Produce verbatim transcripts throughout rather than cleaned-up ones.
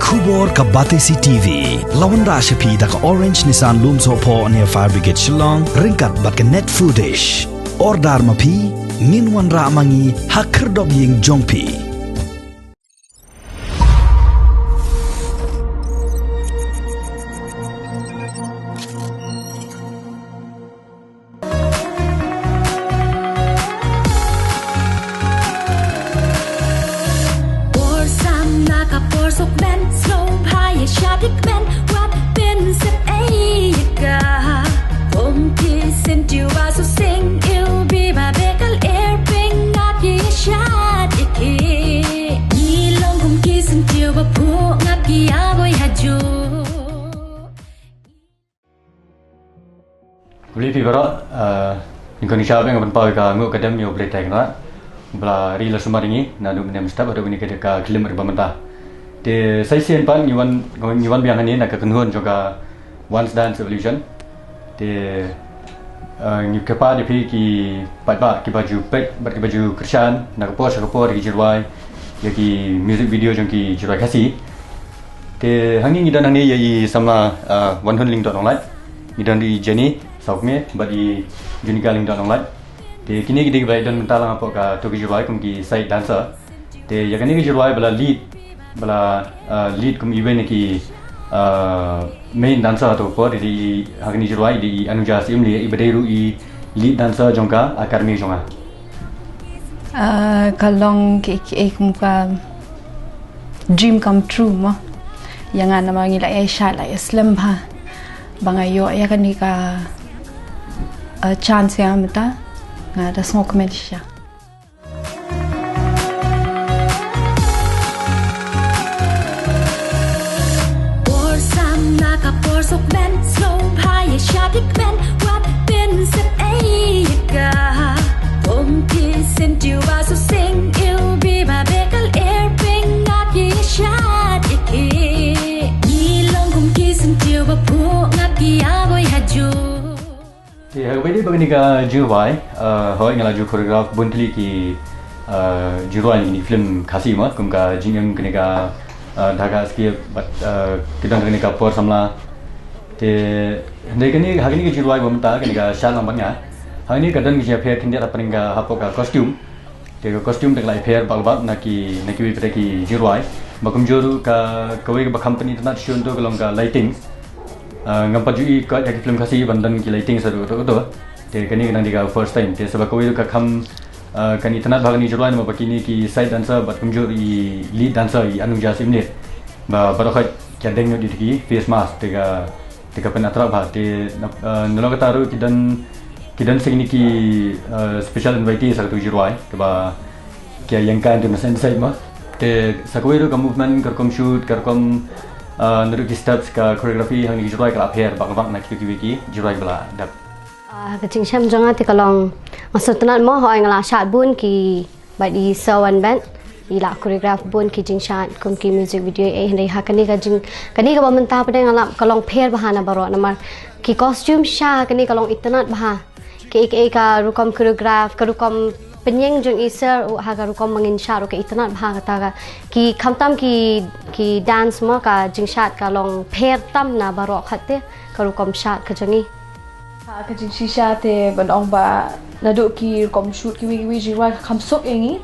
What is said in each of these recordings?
Khubor ka Batesi T V la wanrah sha phi da ka Orange Nissan Lumsohphoh near Fire Brigade Shillong, ryngkat bad ka Net Foodish. Order ma phi, ngin wanrah ma ngi ha khyrdop ïing jong phi. Por samla ka por suk ben, sngewbha ïa shah dik ben, wat pynsyep ei ïa ka. Kum ki syntiew ba suk sing, ïoh biba bekal er pynngap ïa shah dik. Ngi long kum ki syntiew ba phuh ngap ïa boi hajuh. Khublei phi baroh, eh, nyngkong nyngshap nga pynpaw ïa ka nguh ka dem ïa U Blei Trai Kynrad ba la ri la sumar ïa ngi naduh mynne mynstep haduh kane ka khlim kaba mynta. Te sa shisien pat ngi wan, ngi wan biang hangne na ka kynhun jong ka Once Dance Evolution. Te, eh, ngi kyrpad ïa phi ki paidbah kiba ju peit bad kiba ju kyrshan na ka por sha ka por ïa ki jingrwai, ïa ki music video jong ki jingrwai Khasi. Te hangne ngi don hangne ïa i samla, ah, Wanhun Lyngdoh Nonglait. Ngi don i Jenny Sawkmie bad i Junika Lyngdoh Nonglait. Te kine ki dei kiba don mynta lang hapoh kato ka jingrwai kum ki side dancer. Te ïa kane ka jingrwai ba la lead, ba la, ah, lead kum iwei na ki, ah, main dancer hato ka por, i dei i ha kane ka jingrwai i dei i Anuja Syiemlieh, iba dei ruh i lead dancer jong ka academy jong nga. Ah, ka long ki, ki, eh, kum ka dream come true mo. Ïa nga namar ngi la ïa shad la ïa slem bha. Ba nga ïoh ïa kane ka, ah, chance ïa mynta. Nga da sngewkmen shisha. Por samla ka por suk ben, sngewbha ïa shah dik ben, wat pynsyep ei ïa ka. Kum ki syntiew ba suk sing, ïoh biba bekal er pynngap ïa shah dik. Ngi long kum ki syntiew ba phuh ngap ïa boi hajuh. Te ha kaba ïadei bad kane ka jingrwai, eh, hooid nga la ju choreograph bun tylli ki, eh, jingrwai na kine ki film Khasi mo, kum ka Jingim, kane ka, eh, Dhaka Escape, bad, eh, ki don kane ka Por Samla. Te hynrei kane, ha kane ka jingrwai ba mynta, kane ka Shad Lang Bad Nga, ha kane ka don ka jingïapher khyndiat hapdeng ka, hapoh ka costume. Te ka costume te ka la ïapher bak bak na ki, na kiwei pat ki jingrwai. Ba kumjuh ruh ka, kawei kaba kham pynitynnad shuh to ka long ka lighting. Ah, ngam pat ju i ka, ïa ki film Khasi ban don ki lighting sa ruh to to. Te kane ka dang dei ka first time. Te sa ba kawei ruh ka kham, ah, kan itynnad bha kane ka jingrwai namar ba kine ki side dancer bad kumjuh i lead dancer i Anuja Syiemlieh. Ba baroh khoit ki deng noh da ki face mask te ka Te ka pynattrap bha, te na, eh, nalor kata ruh ki don, ki don sa kine ki, eh, special invitees ha kato ka jingrwai, kaba ki ïeng kai into na side mo. Te sa kawei ruh ka movement, ka rukom shoot, ka rukom, eh, naduh ki steps, ka choreography, hangne ka jingrwai ka la pher bak bak na kito kiwei ki jingrwai ba la dep. Ah, ka jingshad jong nga te ka long, nga sngewtynnad mo, hooid nga la shad bun ki Bad i Sawan bad i la choreograph bun ki jingshad kum ki music video, eh, hynrei ha kane ka jing, kane kaba mynta pat nga lap ka long pher bha na baroh namar ki costume sha kane ka long itynnad bha. Kaei kaei ka rukom choreograph, ka rukom pynïeng jong i sir, u ha ka rukom ba ngin shad ruh ka itynnad bha kata ka. Ki khamtam ki, ki dance mo, ka jingshad ka long pher tam na baroh khatte ka rukom shad ka jong i. Ha ka jingshisha te ban ong ba naduh ki rukom shoot kiwei kiwei jingrwai ka kham suk ïa ngi.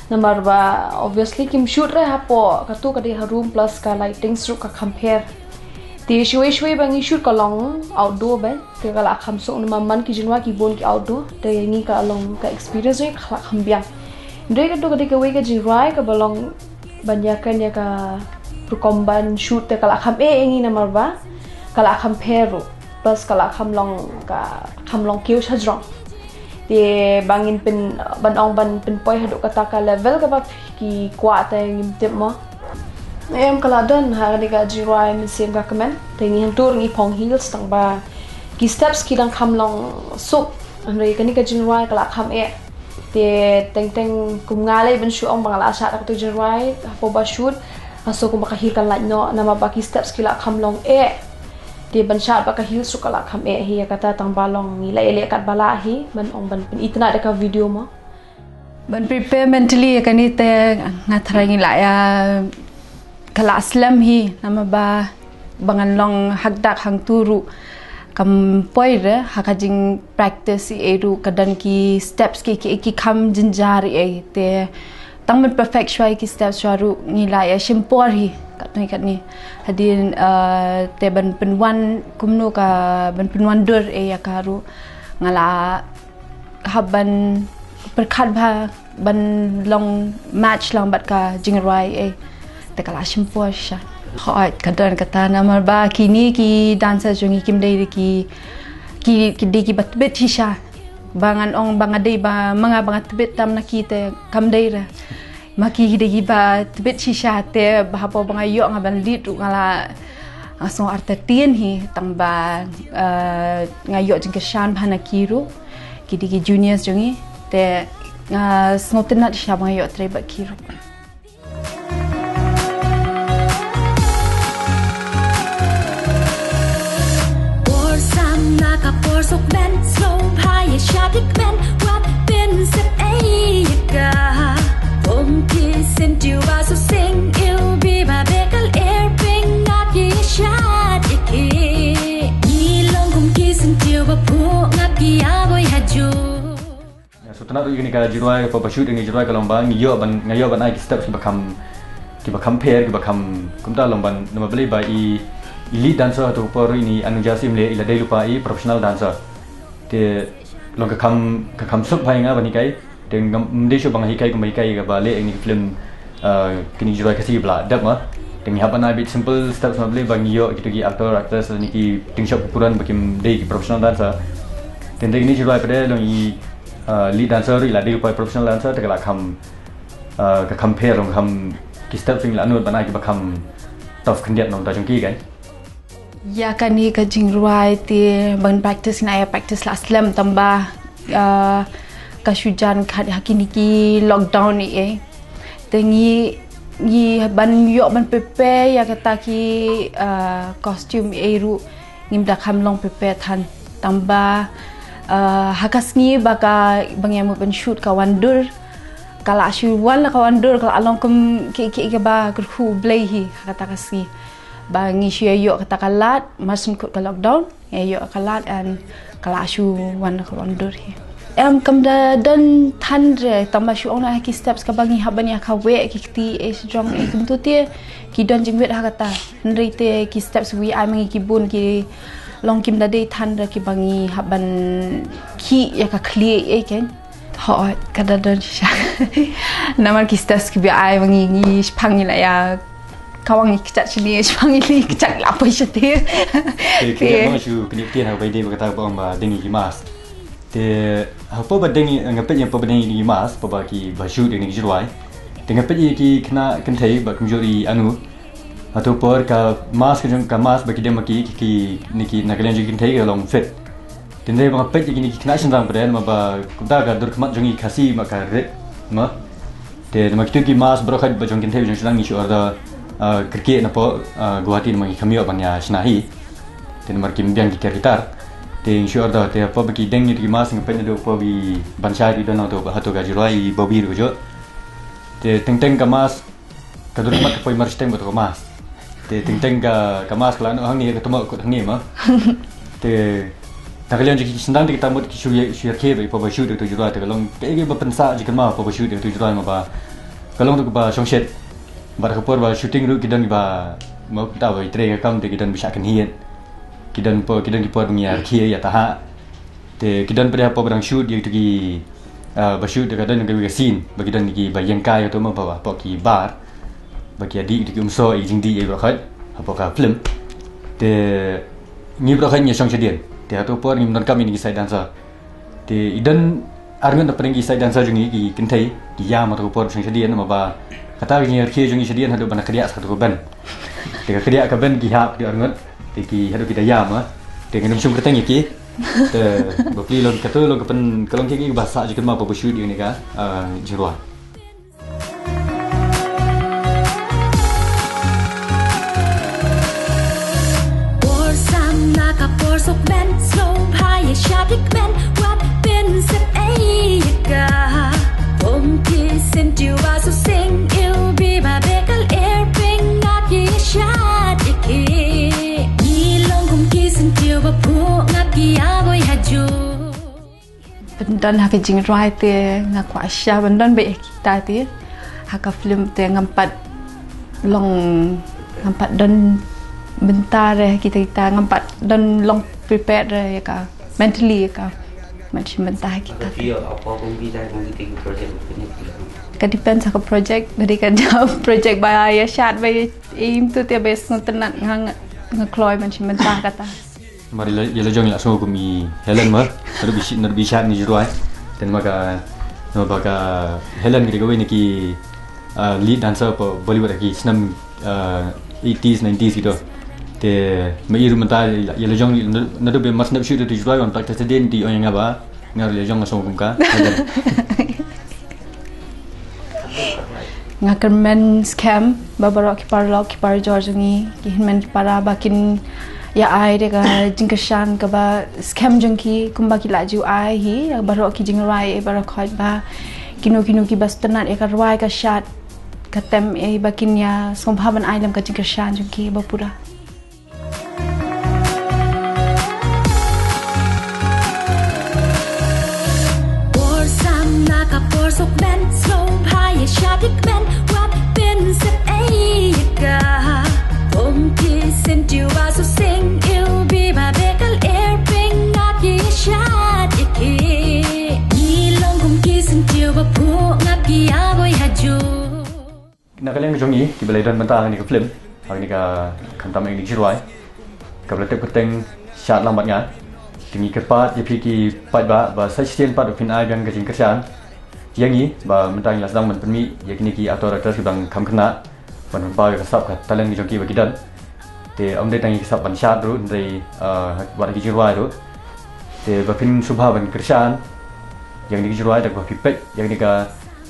Namar ba obviously kim shoot re hapoh, kato ka dei ha room plus ka lighting ruh ka kham pher. Te shawei shawei ba ngi shoot ka long outdoor bad te ka la kham suk namar man ki jingrwai ki bun ki outdoor. Te ïa ngi ka long ka experience jong ngi ka la kham biang. Hynrei kato ka dei kawei ka jingrwai kaba long ban ïakren ïa ka rukom ban shoot te ka la kham eh ïa ngi namar ba ka la kham pher ruh. Plus ka la kham long, ka kham long kiew shajrong. Te ba ngin pyn, ban ong ban pynpoi haduh kata ka level kaba ki kwah te ngim tip mo. Em, ka la don ha kane ka jingrwai mynsiem ka kmen. Te ngi hangto ngi phong heels tang ba ki steps ki dang kham long suk. Hynrei kane ka jingrwai ka la kham eh. Te teng teng kum nga lei ban shu ong ba nga la shad da kato jingrwai hapoh ba shoot, nga sngew kumba ka heel kan lait noh namar ba ki steps ki la kham long eh. Te ban shad ba ka heel suk ka la kham eh hi, ïa kata tang ba long ngi la ïaleh katba lah hi ban ong ban pynitynnad da ka video mo. Ban prepare mentally ïa kane te nga tharai ngi la ïa ka la slem hi, namar ba ba ngan long hakdak hangtu ruh kam poi re, ha ka jing practice ei ruh ka don ki steps ki, ki, ki kham jynjar ei, te tang ban perfect shuwa ki steps shuwa ruh ngi la ïa shim por hi katne katne. Hadien, eh, te ban pynwan kumno ka, ban pynwan dur ei ïa ka ruh nga la hap ban pyrkhat bha ban long match lang bad ka jingrwai ei. Te ka la shim por shisha. Hooid, ka don kata namar ba kine ki dancer jong ngi kim dei ki, ki, ki dei kiba tbit shisha. Ba ngan ong ba nga dei ba ma nga ba nga tbit tam na ki te kam dei re. Ma ki dei kiba tbit shisha te ba hapoh ba nga ïoh nga ban lead ruh nga la, nga sngew artatien hi tang ba, eh, nga ïoh jingkyrshan bha na ki ruh. Ki dei ki juniors jong ngi te nga sngewtynnat shisha ba nga ïoh trei bad ki ruh. Por samla ka por suk ben, slow bha ïa sha dik ben, wat pyn sep ei ïa ka. Kum ki sien tiew ba su sing, il bi ba bekal air ping ngap ïa sha dik ki. Ngi long kum ki sien tiew ba phuh ngap ki ïa boi ha ju. Ïa, so tang ruh ïa kane ka jingrwai, ka ba shoot ïa kane ka jingrwai ka long ba ngi ïoh ban, nga ïoh ban ai ki steps kiba kham, kiba kham pher, kiba kham, kumta long ban, namar balei ba i, i lead dancer ha tu ka por ruh ini Anuja Simle i la dei lypa i professional dancer. Te long ka kham, ka kham suk bha ïa nga ban hikai. Te ngam, ym dei shuh ba nga hikai kumba hikai kaba leh ïa kane ka film, ah, kine ki jingrwai Khasi ba la dep ma. Te ngi hap ban ai bit simple steps namar balei ba ngi ïoh kito ki actor, actress lane ki tyngshop ki puran ba kim dei ki professional dancer. Te hynrei kine ki jingrwai pat de long i, ah, lead dancer ruh i la dei lypa i professional dancer te ka la kham, ah, ka kham pher, long kham ki steps ruh ngi la nud ban ai kiba kham tough khyndiat na ka bynta jong ki kan. Ïa kane ka jingrwai te ban practice ngi la ïa practice la slem tang ba, ah, ka shu jan khat ha kine ki lockdown ei. Te ngi, ngi ban ïoh ban prepare ïa kata ki, ah, costume ei ruh ngim da kham long prepare than. Tang ba, ah, ha ka sngi ba ka, ba ngi ïa mut ban shoot ka wan dur. Ka la shu wan la ka wan dur, ka la long kum ki, ki, kiba kyrkhu Blei hi ha kata ka sngi. Ba ngi shu ïa ïoh kata ka lad, mar shu kut ka lockdown, ïa ïoh ka lad and ka la shu wan ka wan dur hi. Em, kam da don than re, tang ba shu ong na ki steps kaba ngi hap ban ïa kaweh ki kti ei shajrong ei kumtu te, ki don jingwit ha kata. Hynrei te ki steps wi ai ma ngi ki bun ki long kim da dei than re kiba ngi hap ban khih ïa ka khlieh ei kan. Hooid, ka da don shisha. Namar ki steps kiba ai ma ngi ngi shipang ngi la ïa kawang ngi kjat shane, shipang ngi kjat la poi shate. Te, te, te. Kane shu kane ktien ha ba dei ba kata ba ong ba deng ïa ki mask. Te hapoh ba deng ïa, nga peit ïa hapoh ba deng ïa ki mask, hapoh ba ki ba shoot ïa ki jingrwai. Te nga peit ïa ki khynnah kynthei ba kumjuh i Anu. Hato por ka mask ka jong ka mask ba ki dem ma ki, ki, ki, ni ki na ka liang jong ki kynthei ka long fit. Te hynrei ba nga peit ïa kine ki khynnah shynrang pat de namar ba kumta ka dur khmat jong ngi Khasi ma ka rit ma. Te namar kito ki mask baroh khat ba jong ki kynthei ba jong shynrang ngi shu order, ah, kyrkieh napoh, ah, Guwahati namar ngi kham ïoh ban ïa shna hi. Te namar kim biang ki tiar ki tar. Te ngi shu order te hapoh ba ki deng ïa ki mask nga peit naduh hapoh ba ban shai ki don hato, hato ka jingrwai i Bobby ruh ka jong. Te teng teng ka mask ka dur khmat ka poi marshiteng bad ka mask. Te teng teng ka, ka mask ka la noh hangne ka tymok kut hangne ma. Te na ka liang jong ki shynrang te kita mut ki shu ïa, shu ïa khie ba i hapoh ba shoot ïa uto u jingrwai te ka long kaei kaei ba pynsah jingkynmaw hapoh ba shoot ïa uto u jingrwai ma ba ka long ruh kaba shongshit. Bad ha ka por ba shooting ruh ki don kiba ma kumta ba i trei ka kam te ki don ba shah kynhied. Ki don por, ki don ki por ba ngi ïa khie ïa tahap. Te ki don pat de hapoh ba dang shoot ïa kito ki, ah, ba shoot ïa ka don ka, ka scene ba ki don ki ba ïeng kai hato ma ba, ba hapoh ki bar ba ki ïa dih kito ki umsoh ïa ki jingdih ïa baroh khat hapoh ka film. Te ngi baroh khat ngi ïa shong shadien. Te hato por ngim donkam ïa ki side dancer. Te i don arngut na pdeng ki side dancer jong ngi ki kynthei ki ïam hato por ba shong shadien ma ba kata ka jingïarkhie jong ngi shadien haduh ba na khriah sa hato ka ben. Te ka khriah ka ben ki hap ki arngut. Te ki haduh ki da ïam ma. Te ngin ym shim kyrteng ïa ki. Te bapli long kato long ka pyn, ka long ki, ki ba sah jingkynmaw hapoh ba shoot ïa kane ka, ah, jingrwai. Por samla ka por suk ben, slow bha ïa sha dik ben, wat pyn sep ei ïa ka. Kum ki sien tiew ba su sing, il bi ba bekal air ping ngap Don ha ka jingrwai te nga kwah shisha ban don beit ïa kita te. Ha ka film te ngam pat long, ngam pat don bynta re kita kita, ngam pat don long prepared re ïa ka mentally ïa ka. Ngam pat shim bynta ha kita te. Ka depends ha ka project, lada ka project ba ïa shad ba ïa im tu te ba ïa sngewtynnat nga, nga, nga kloi ban shim bynta kata. Namar ïa la, ïa la jong la sngew kum i Helen mar, naduh ba i shad, naduh ba i shad ïa ka jingrwai. Te namar ka, namar ba ka Helen ka dei kawei na ki, ah, lead dancer hapoh Bollywood ha ki snem, ah, eighties, nineties kito. Te ma i ruh mynta ïa la, ïa la jong naduh, naduh ba mar snem shuh ïa ka jingrwai, wan practice hadien te i ong ïa nga ba nga ruh la jong nga sngew kum ka Helen. Nga kyrmen skhem ba baroh ki paralok ki parajor jong ngi, ki hynmen ki para ba kin ïa ai da ka jingkyrshan kaba skhem jong ki kumba ki la ju ai hi ïa baroh ki jingrwai, ïa baroh khoit ba kino kino kiba sngewtynnat ïa ka rwai ka shad ka tem, ïa ba kin ïa sngewbha ban ai lem ka jingkyrshan jong ki ba pura. Por samla ka por suk ben, sngewbha ïa shaphrang ben, wat pynsep ei ïa ka. Kum ki syntiew ba suk sing, iwbih ba bekel er pynngap ïa shad ïa ki. Ngi long kum ki syntiew ba phuh ngap ki ïa boi ha ju. Na ka liang jong ngi kiba la don bynta ha kane ka film, ha kane ka, khamtam ha kane ka jingrwai kaba la tip kyrteng Shad Lang Bad Nga, te ngi kyrpad ïa phi ki paidbah ba sa shisien pat ba phin ai biang ka jingkyrshan ïa ngi ba mynta ngi la sdang ban pynmih ïa kine ki actor actress kiba dang kham khynnah ban pynpaw ïa ka sap ka talent jong ki ba ki don. Te ym dei tang ïa ka sap ban shad ruh, hynrei, ah, wat ha ki jingrwai ruh. Te ba phin sngewbha ban kyrshan ïa kine ki jingrwai, da kaba phi peit ïa kine ka,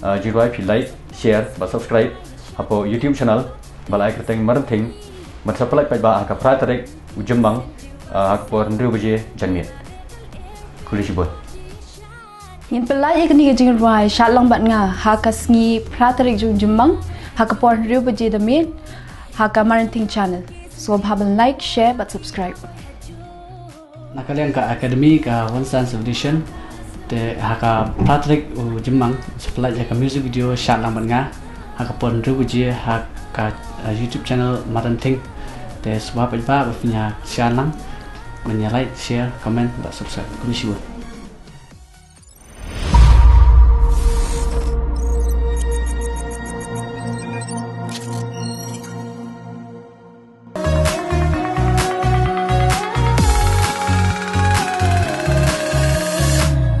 ah, jingrwai phi like, share bad subscribe hapoh YouTube channel ba la ai kyrteng Marenthing, bad sa pynlait paidbah ha ka phra tarik u Jymmang, ah, ha ka por hynriew baje janmiet. Khublei shibun. Ngin pynlait ïa kane ka jingrwai Shad Lang Bad Nga ha ka sngi phra tarik jong u Jymmang ha ka por hynriew baje da miet ha ka Marenthing Channel. Sngewbha ban like, share bad subscribe. Na ka liang ka Academy ka One Science Foundation, te ha ka phra tarik u Jymmang sa pynlait ïa ka music video Shad Lang Bad Nga ha ka por hynriew baje ha ka, uh, YouTube channel Marenthing. Te sngewbha paidbah ba phin ïa share lang, ban ïa like, share, comment bad subscribe. Khublei shibun.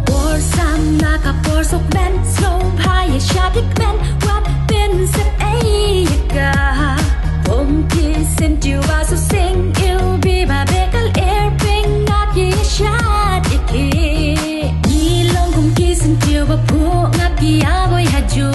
Por samla ka por suk ben, sngewbha ïa shaphrang ben, wat pynsep ei ïa ka. Kum ki syntiew ba suk sing, iwbih ba bekel er pynngap ïa shad ïa ki. Ngi long kum ki syntiew ba phuh ngap ki ïa boi ha ju.